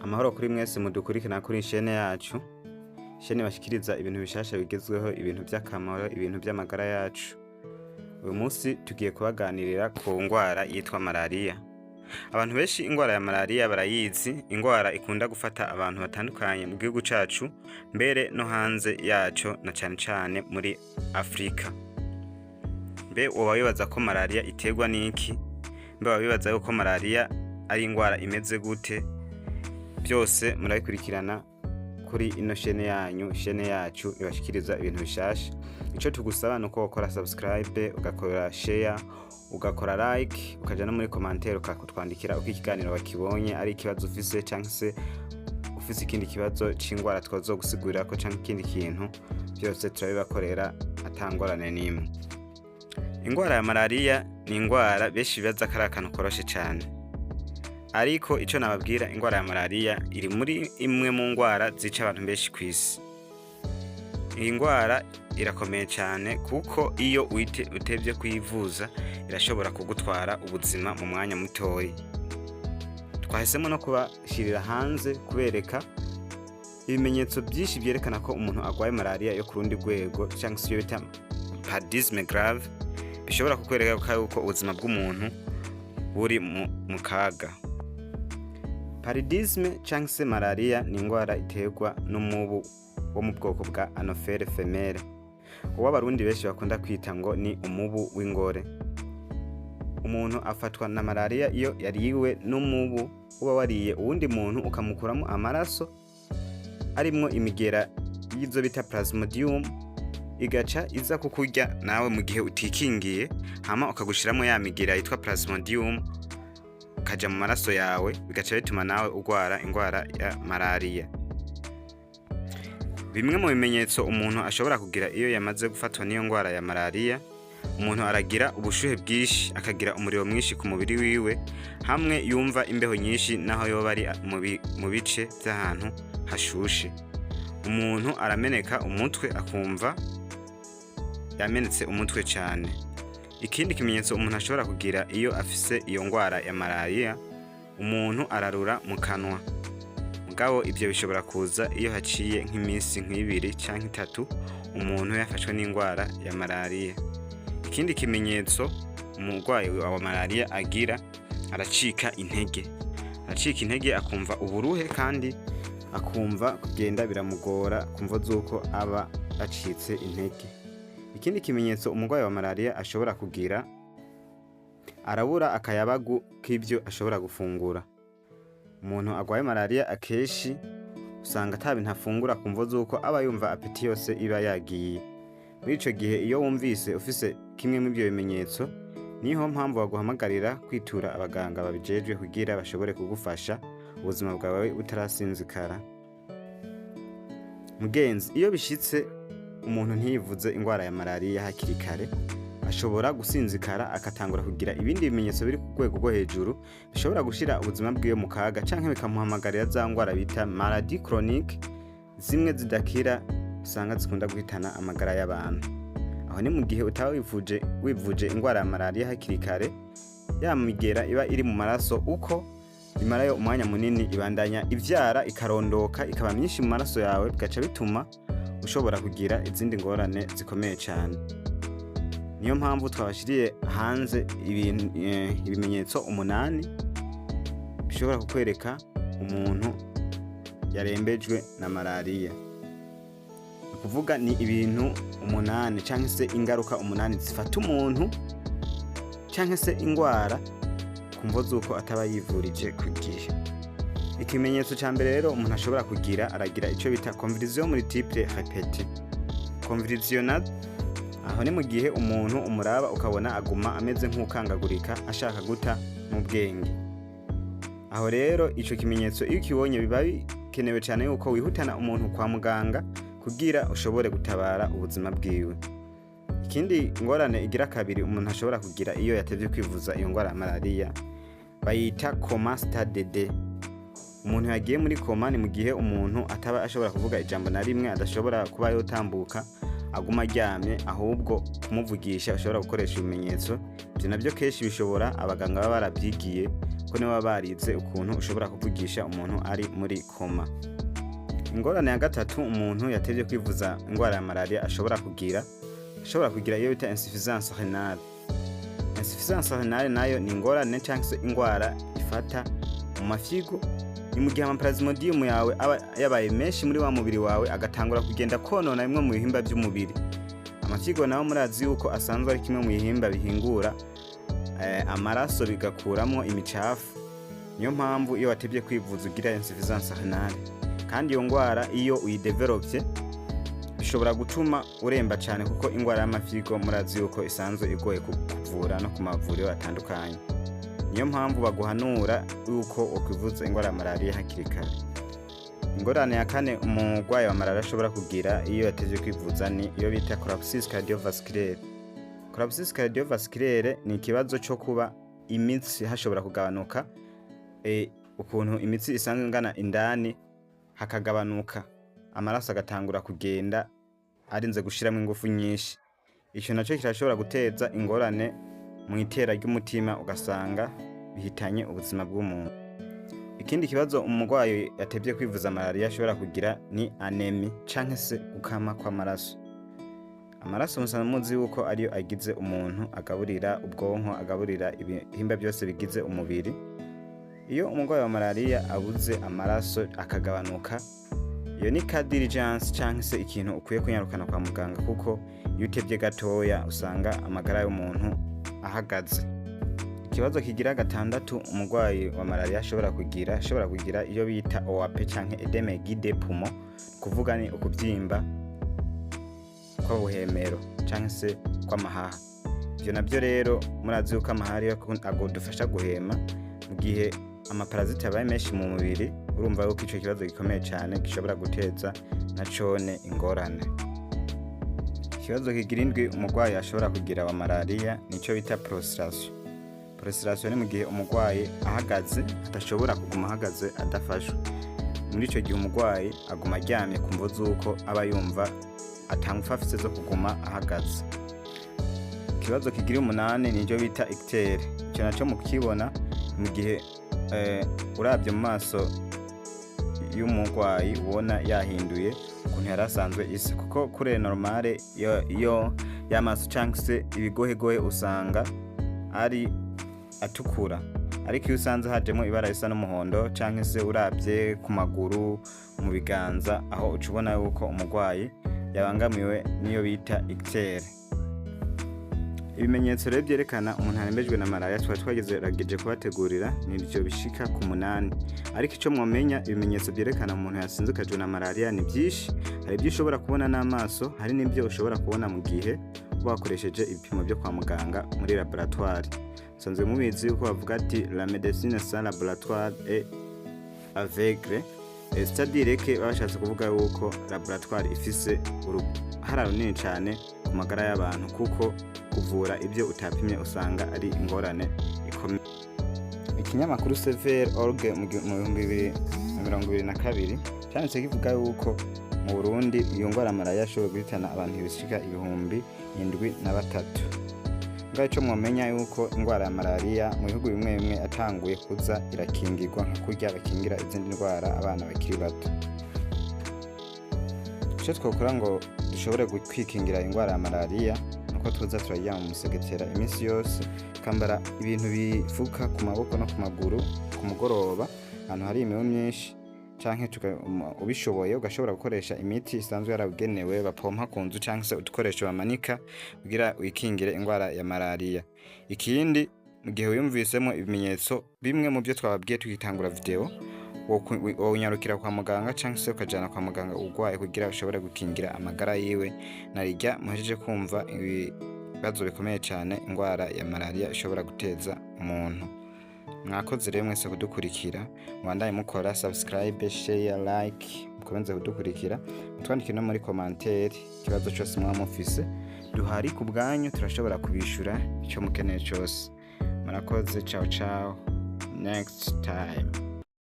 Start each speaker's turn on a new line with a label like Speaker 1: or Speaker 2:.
Speaker 1: Amahoro kuri mwese mudukurikirana kuri chaîne yacu, chaîne bashikiriza ibintu bishasha bigezweho, ibintu vy'akamaro, ibintu vy'amagara yacu. Uyu munsi tugiye kubaganirira ku ngwara yitwa malariya. Abantu benshi ingwara ya malariya barayizi, ingwara ikunda gufata abantu batandukanye mu gihugu cacu, mbere no hanze yaco, na cane cane muri Afrika. Mbe woba wibaza ko malariya iterwa n'iki? Mbe woba wibaza yuko malariya ari ingwara imeze gute? Byose murabikurikirana kuri ino chaîne yanyu, chaîne yacu ibashikiriza ibintu bishasha. Ico tugusaba nuko wokora subscribe, ugakora share, ugakora like, ukaja no muri commentaire ukatwandikira uko ikiganiro wakibonye, ari ikibazo ufise canke se ufise ikindi kibazo c'ingwara twozogusigurira canke ikindi kintu, byose turabibakorera atangorane n'imwe. Ingwara ya malariya ni ingwara benshi bibaza ko ari akantu koroshe cane, ariko ico nababwira, ingwara ya malariya iri muri imwe mu ngwara zica abantu benshi kw'isi. Iyi ngwara irakomeye cyane, kuko iyo utevye kuyivuza irashobora kugutwara ubuzima mu mwanya mutoyi. Twahisemo no kubashirira hanze kubereka ibimenyetso byinshi vyerekana ko umuntu agwaye malariya yo ku rundi rwego, cyangwa se iyo bita paludisme grave, bishobora kukwereka yuko ubuzima bw'umuntu buri mu kaga. Paludisme cyangwa se malariya ni ingwara iterwa n'umubu wo mu bwoko bwa Anophele femelle, uwo Abarundi benshi bakunda kwita ngo ni umubu w'ingore. Umuntu afatwa na malariya iyo yariwe n'umubu uba wariye uwundi muntu, ukamukuramo amaraso arimwo imigera y'izo bita Plasmodium, igaca iza kukurya nawe mu gihe utikingiye, hama ukagushiramo ya migera yitwa Plasmodium, kaja mu maraso yawe, bigaca bituma nawe urwara ingwara ya malariya. Bimwe mu bimenyetso umuntu ashobora kugira iyo yamaze gufatwa n'iyo ngwara ya malariya: umuntu aragira ubushuhe bwinshi, akagira umuriro mwinshi ku mubiri wiwe, hamwe yumva imbeho nyinshi naho yoba ari mu bice by'ahantu hashushe. Umuntu arameneka umutwe, akumva yamenetse umutwe cyane. Ikindi kimenyetso umuntu ashobora kugira iyo afise iyo ngwara ya malariya, umuntu ararura mu kanwa. Mugabo ibyo bishobora kuza iyo haciye nk'iminsi nk'ibiri canke 3 umuntu yafashwe n'ingwara ya malariya. Ikindi kimenyetso umurwayi wa malariya agira, aracika intege, aracika intege, akumva uburuhe, kandi akumva kugenda biramugora kumva z'uko aba acitse intege. Ikindi kimenyetso umurwayi wa malariya ashobora kugira, arabura akayabagu k'ibyo ashobora gufungura. Umuntu arwaye malariya akenshi usanga ata bintu afungura ku mvo z'uko aba yumva appétit yose iba yagiye. Muri ico gihe, iyo wumvise ufise kimwe muri ibyo bimenyetso, niho mpamvu baguhamagarira kwitura abaganga babijejwe kugira bashobore kugufasha ubuzima bwawe butarasinzikara. Mugenzi, iyo bishitse umuntu ntiyivuze ingwara ya malariya hakiri kare, ashobora gusinzikara, akatangura kugira ibindi bimenyetso biri ku rwego rwo hejuru bishobora gushira ubuzima bwiwe mu kaga, canke bikamuhamagarira za ngwara bita maladie chronique, zimwe zidakira usanga zikunda guhitana amagara y'abantu. Aho ni mu gihe utaba wivuje ingwara ya malariya hakiri kare. Ya migera iba iri mu maraso, uko imarayo umwanya munini, ibandanya ivyara, ikarondoka, ikaba myinshi mu maraso yawe, bigaca bituma ushobora kugira izindi ngorane zikomeye cyane. Niyo mpamvu twabashiriye hanze ibimenyetso 8 bishobora kukwereka umuntu yarembejwe na malariya. Ni ukuvuga ni ibintu 8 cyangwa se ingaruka 8 zifata umuntu cyangwa se ingwara ku mvo z'uko ataba yivurije ku gihe. Ikimenyetso cya mbere rero umuntu ashobora kugira, aragira icyo bita convulsion multiple répétée. Convulsion na aho ni mu gihe umuntu umuraba ukabona aguma ameze nk'ukangagurika, ashaka guta mu bwenge. Aho rero ico kimenyetso iyo ukibonye, biba bikenewe cyane yuko wihutana umuntu kwa muganga kugira ushobore gutabara ubuzima bwiwe. Ikindi ngorane igira kabiri umuntu ashobora kugira iyo yatevye kwivuza iyo ngwara ya malariya, bayita coma stade D. Umuntu yagiye muri coma ni mu gihe umuntu ataba ashobora kuvuga ijambo na rimwe, adashobora kuba yotambuka, aguma aryamye, ahubwo kumuvugisha ushobora gukoresha ibimenyetso. Ibyo nabyo kenshi bishobora abaganga baba barabyigiye ko. Ko nibo baba barize ukuntu ushobora kuvugisha umuntu ari muri coma. Ingorane ya gatatu umuntu yatevye kwivuza ingwara ya malaria ashobora kugira iyo bita insuffisance rénale. Insuffisance rénale nayo ni ingorane cyangwa se ingwara ifata mu mafyigo. Ni mu gihe amaplasmodium yawe aba yabaye menshi muri wa mubiri wawe, agatangura kugenda konona bimwe mu bihimba by'umubiri. Amafyigo nayo murazi yuko asanzwe ari kimwe mu bihimba bihingura amaraso, bigakuramo imicafu. Niyo mpamvu iyo watevye kwivuza ugira insuffisance rénale. Kandi iyo ngwara iyo uyidevelopye bishobora gutuma uremba cyane, kuko ingwara y'amafyigo murazi yuko isanzwe igoye kuvura no ku mavuriro atandukanye. Niyo mpamvu baguhanura yuko wakwivuza ingwara ya malariya hakiri kare. Ingorane ya kane umurwayi wa malariya ashobora kugira iyo yatevye kwivuza ni iyo bita collapsus cardiovasculaire. Collapsus cardiovasculaire ni ikibazo cyo kuba imitsi hashobora kugabanuka, ukuntu imitsi isanzwe ingana indani hakagabanuka, amaraso agatangura kugenda arinze gushiramo ingufu nyinshi. Ico naco kirashobora guteza ingorane mu itera ry'umutima, ugasanga bihitanye ubuzima bw'umuntu. Ikindi kibazo umurwayi yatevye kwivuza malariya ashobora kugira ni anémie canke se gukama kw'amaraso. Amaraso musanzwe muzi yuko ariyo agize umuntu, agaburira ubwonko, agaburira ibihimba byose bigize umubiri. Iyo umurwayi wa malariya abuze amaraso akagabanuka, iyo ni cas d'urgence canke se ikintu ukwiye kunyarukana kwa muganga, kuko iyo utevye gatoya usanga amagara y'umuntu ahagaze. Ikibazo kigira gatandatu umurwayi wa malariya ashobora kugira iyo bita OAP canke œdème aigu des poumons, kuvuga ni ukuvyimba kw'ubuhemero canke se kw'amahaha. Ivyo navyo rero murazi yuko amahaha ariyo agudufasha guhema. Mu gihe amaparasite abaye menshi mu mubiri, urumva yuko ico kibazo gikomeye cane gishobora guteza na cone ingorane. Ikibazo kigira indwi umurwayi ashobora kugira wa malariya nico bita prostration. Prostration ni mu gihe umurwayi ahagaze adashobora kuguma ahagaze adafashwe. Muri ico gihe umurwayi aguma aryamye ku mvo z'uko aba yumva ata ngufu afise zo kuguma ahagaze. Ikibazo kigira umunani nico bita ictère. Ico naco mukibona mu gihe uravye mu maso y'umurwayi ubona yahinduye ukuntu yari asanzwe isa, kuko couleur normale iyo y'amaso canke se ibigohegohe usanga ari atukura, ariko iyo usanze hajemwo ibara risa n'umuhondo canke se uravye ku maguru, mu biganza, aho uca ubona yuko umurwayi yabangamiwe n'iyo bita ictère. Ibimenyetso rero vyerekana umuntu arembejwe na malariya twari twagerageje kubategurira nivyo bishika ku munani. Ariko ico mwomenya, ibimenyetso vyerekana umuntu yasinzikajwe na malariya ni vyinshi. Hari ibyo ushobora kubona n'amaso, hari n'ibyo ushobora kubona mu gihe uba wakoresheje ibipimo vyo kwa muganga muri laboratoire. Musanzwe mubizi yuko bavuga ati: "La médecine sans laboratoire est aveugle", c'est-à-dire que baba bashatse kuvuga yuko laboratoire ifise uruhara runini cane ku magara y'abantu, kuko kuvura ibyo utapimye usanga ari ingorane ikomeye. Ikinyamakuru Sever Org mu 2022 canditse kivuga yuko mu Burundi iyo ngwara malariya yashoboye guhitana abantu bishika 73,000. Ngaho ico mwomenya yuko ingwara ya malariya mu bihugu bimwe bimwe yatanguye kuza irakingirwa nka kurya bakingira izindi ndwara abana bakiri bato. Ico twokora ngo dushobore kwikingira ingwara ya malariya nuko tuza turaryama mu musegetera iminsi yose, tukambara ibintu bifuka ku maboko no ku maguru ku mugoroba ahantu hari imibu myinshi, canke ubishoboye ugashobora gukoresha imiti isanzwe yarabugenewe bapompa ku nzu canke se udukoresho bamanika kugira wikingire ingwara ya malariya. Ikindi, mu gihe wiyumvisemo ibimenyetso bimwe mu byo twababwiye tugitangura video, wonyarukira kwa muganga canke se ukajana kwa muganga urwaye kugira ushobore gukingira amagara yiwe, narirya muhejeje kumva ibibazo bikomeye cane ingwara ya malariya ishobora guteza umuntu. Mwakoze rero mwese kudukurikira. Mubandanye mukora subscribe, share, like, mukomeze kudukurikira, mutwandike no muri commentaire ikibazo cose mwaba mufise. Duhari ku bwanyu, turashobora kubishura ico mukeneye cose. Murakoze, ciao ciao, next time.